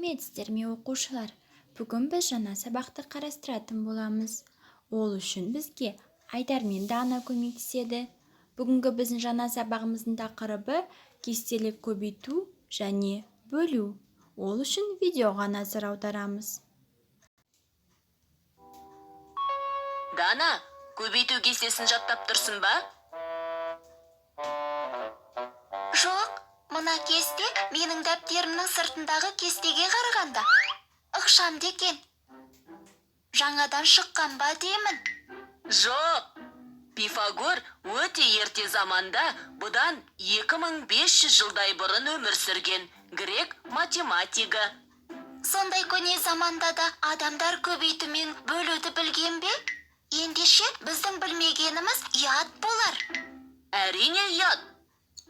Сәлеметсіздер ме, оқушылар! Бүгін біз жаңа сабақты қарастыратын боламыз. Ол үшін бізге Айдар мен Дана көмектеседі. Бүгінгі біздің жаңа сабағымыздың тақырыбы кестелік көбейту және бөлу. Ол үшін видеоға назар аударамыз. Дана, көбейту кестесін жаттап тұрсың ба? Жоқ, мына кесте менің дәптерімнің сыртындағы кестеге қарағанда ықшамды екен. Жаңадан шыққан ба деймін. Жоқ. Пифагор өте ерте заманда, бұдан 2500 жылдай бұрын өмір сүрген грек математигі. Сондай көне заманда да адамдар көбейту мен бөлуді білген бе? Ендеше біздің білмегеніміз ұят болар. Әрине ұят.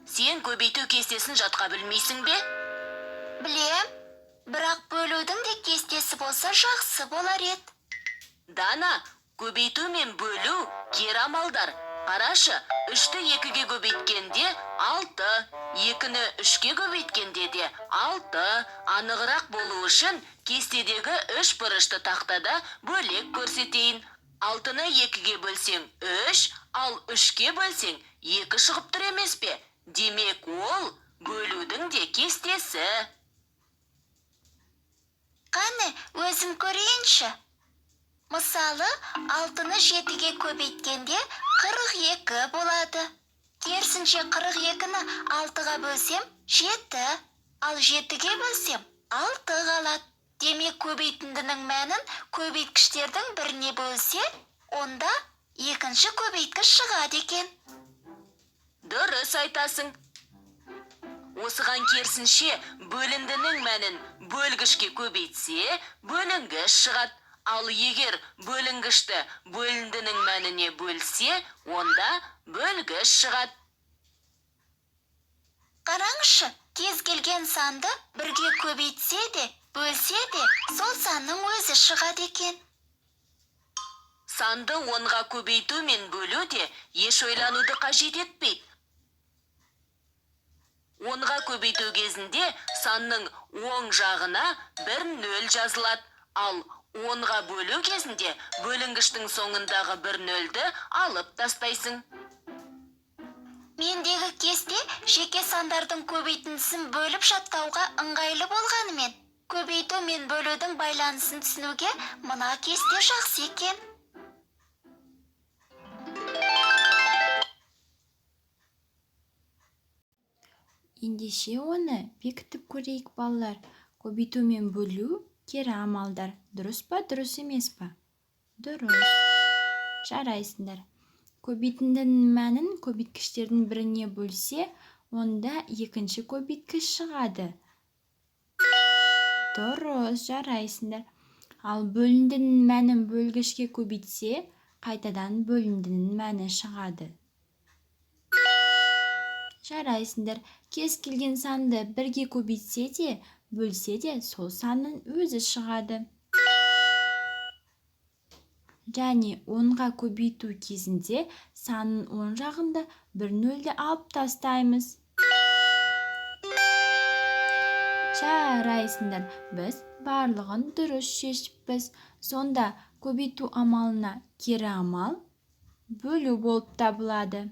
Сен көбейту кестесін жатқа білмейсің бе? Білем, бірақ бөлудің де кестесі болса, жақсы болар еді. Дана, көбейту мен бөлу кері амалдар. Қарашы, үшті екіге көбейткенде алты, екіні үшке көбейткенде де алты. Анығырақ болу үшін кестедегі үш бұрышты тақтада бөлек көрсетейін. Алтыны екіге бөлсең үш, ал үшке бөлсең екі шығып тұр емес пе? Демек, ол бөлудің де кестесі. Қане, өзім көрейінші. Мысалы, алтыны жетіге көбейткенде 42 болады. Керісінше, 42-ні алтыға бөлсем, жеті, ал жетіге бөлсем, алты қалады. Демек, көбейтіндінің мәнін көбейткіштердің біріне бөлсе, онда екінші көбейткіш шығады екен. Дұрыс айтасың. Осыған керісінше, бөліндінің мәнін бөлгішке көбейтсе, бөлінгіш шығады. Ал егер бөлінгішті бөліндінің мәніне бөлсе, онда бөлгіш шығады. Қараңызшы, кез келген санды бірге көбейтсе де, бөлсе де, сол санның өзі шығады екен. Санды 10-ға көбейту мен бөлу де еш ойлануды қажет етпейді. 10-ға көбейту кезінде санның оң жағына бір нөл жазылады. Ал 10-ға бөлу кезінде бөлінгіштің соңындағы бір нөлді алып тастайсың. Мендегі кесте жеке сандардың көбейтіндісін бөліп жаттауға ыңғайлы болғанымен, көбейту мен бөлудің байланысын түсінуге мына кесте жақсы екен. Ендеше оны бекітіп көрейік, балалар. Көбейту мен бөлу кері амалдар. Дұрыс па, дұрыс емес па? Дұрыс. Жарайсыңдар. Көбейтіндінің мәнін көбейткіштердің біріне бөлсе, онда екінші көбейткіш шығады. Дұрыс, жарайсыңдар. Ал бөліндінің мәнін бөлгішке көбейтсе, қайтадан бөліндінің мәні шығады. Жарайсыңдар. Кез келген санды бірге көбейтсе де, бөлсе де, сол санның өзі шығады. Және 10-ға көбейту кезінде санның оң жағында бір нөлді алып тастаймыз. Жарайсыңдар, біз барлығын дұрыс шешіппіз. Сонда көбейту амалына кері амал бөлу болып табылады.